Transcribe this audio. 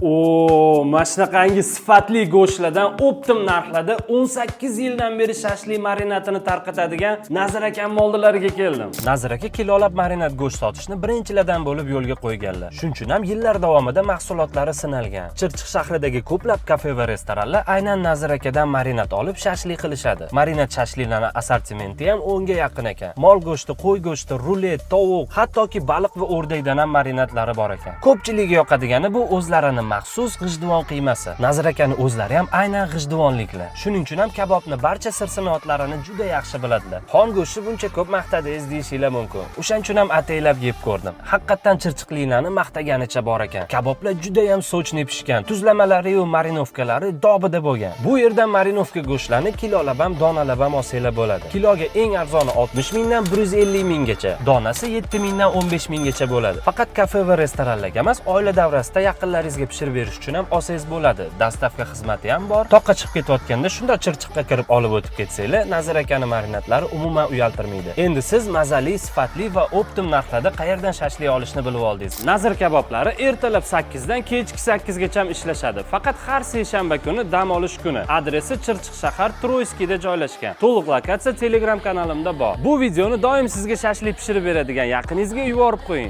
O, mana shunaqangi sifatli go'shtlardan оптом narxlarda 18 yildan beri shashlik marinadini tarqatadigan Nazir akam oldilariga keldim. Nazir aka kilolab marinad go'sht sotishni birinchilardan bo'lib yo'lga qo'yganlar. Shuning uchun ham yillar davomida mahsulotlari sinalgan. Chirchiq shahridagi ko'plab kafe va restoranlar aynan Nazir akadan marinad olib shashlik qilishadi. Marinad shashliklarning assortimenti ham 10 ga yaqin ekan. Mol go'shti, qo'y go'shti, rulet, tovuq, hattoki baliq va o'rdakdan ham marinadlari bor ekan. Ko'pchilikka yoqadigani bu o'zlarini maxsus g'ijduvon qiymasi. Nazir akani o'zlari ham aynan g'ijduvonliklar. Shuning uchun ham kabobni barcha sir-sinoatlarini juda yaxshi biladilar. Xom go'shtni buncha ko'p maqtadingiz deyishinglar mumkin. O'shaning uchun ham ataylab yeb ko'rdim. Haqiqatdan chirchiqliklarni maqtaganicha bor ekan. Kaboblar juda ham сочный pishgan. Tuzlamalari va marinovkalari dobida bo'lgan. Bu yerdan marinovka go'shtlarni kilolab ham, donalab ham olsanglar bo'ladi. Kiloga eng arzoni 60 mingdan 150 minggacha, donasi 7 mingdan 15 minggacha bo'ladi. Faqat kafe va restoranlarga emas, oila davrasida yaqinlaringizga pishirib berish uchun ham olsangiz bo'ladi. Доставка xizmati ham bor. Toqqa chiqib ketayotganda shundoq Chirchiqqa kirib olib o'tib ketsanglar, Nazir akani marinadlari umuman uyaltirmaydi. Endi siz mazali, sifatli va оптом narxlarda qayerdan shashlik olishni bilib oldingiz. Nazir kaboblari ertalab 8 dan kechki 8 gacha ishlashadi. Faqat har seshanba kuni dam olish kuni. Adresi Chirchiq shahar, Troyskiyda joylashgan. To'liq lokatsiya Telegram kanalimda bor. Bu videoni doim sizga shashlik pishirib beradigan yaqiningizga yuborib qo'ying.